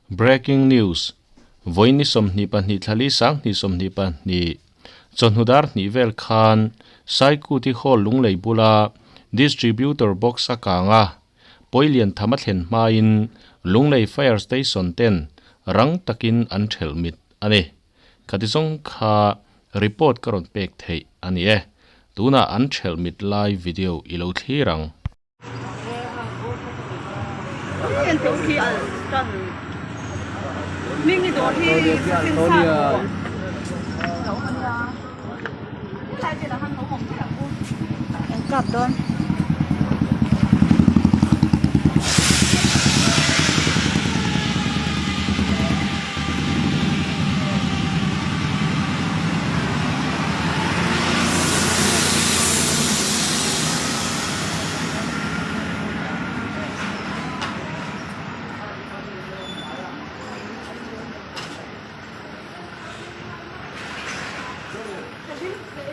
Breaking news, Vawiin ni 22 thlali 2022 chawhnu dar hnih vel khan Saikuti Hall Lunglei bula Distributor Box a kang a, Pawilian tham a thlen hmain Lunglei Fire Station ten rang takin an thelh mit a ni. Khati zawng kha report ka rawn pek theih a ni e. Tunah an thelh mit lai video i lo thlir ang. Kap dawn.